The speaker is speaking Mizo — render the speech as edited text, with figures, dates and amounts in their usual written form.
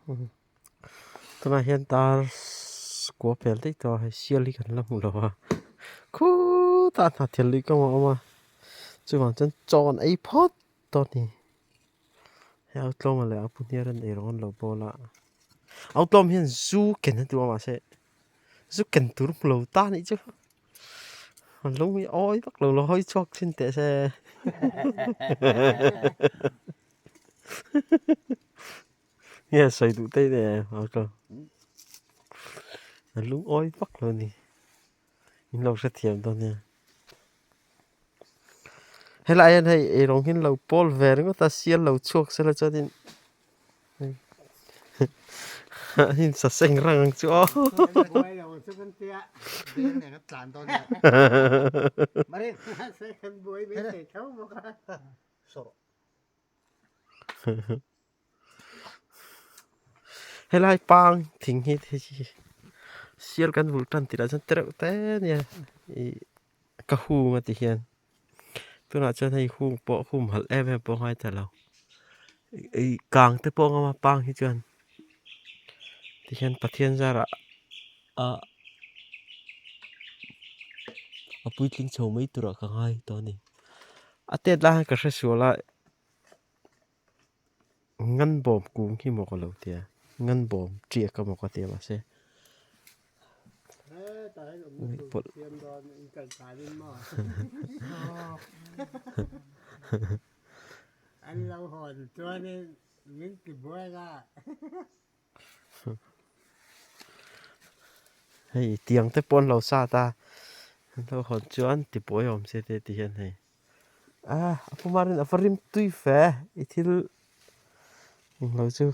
Tunah hian dar kua pel daih tawh a hei sial hi kan la hmu lo a khutah hna thil lui kawng a awm a chuvang chuan chaw an ei phawt tawh a ni hei au tlawma leh au pu hniar an ei rawng an lo bawl a au tlawm hian zu ken a duh a mahse zu ken tur hmu lo ta a nih chu a lung hi a awi vak lo lo hawi chhuak thin teh se. Nge sawi duh daih daih em a ka a lungawi vak lo a ni in lo hrethiam dawn nia helai hian hei eirawng hi an lo pawl ve ringawt a sial lo chhuak sela chuanin an insa seng rang ang chu aw. Helai pang thing hi sial kan vulh tan tih lah chuan tereuh te ania ih ka hung a ti hian tunah chuan hei hung pawh hum halh em em pawh a ngai ta lo ih kang te pawh a ngam a pang hi chuan tihian Pathian zarah ah a puitling chho mai turah ka ngai tawh a ni a tet lai hian ka hre sual a. Ngan bawm kung hi maw ka lo tia ngan bawm tiak a maw ka tia mahse hei tiang te pawh an lo sat a an lo hawn chuan tibuai awm se te ti hian hei ah a pumar in a va rim tui fe i thil englo chu.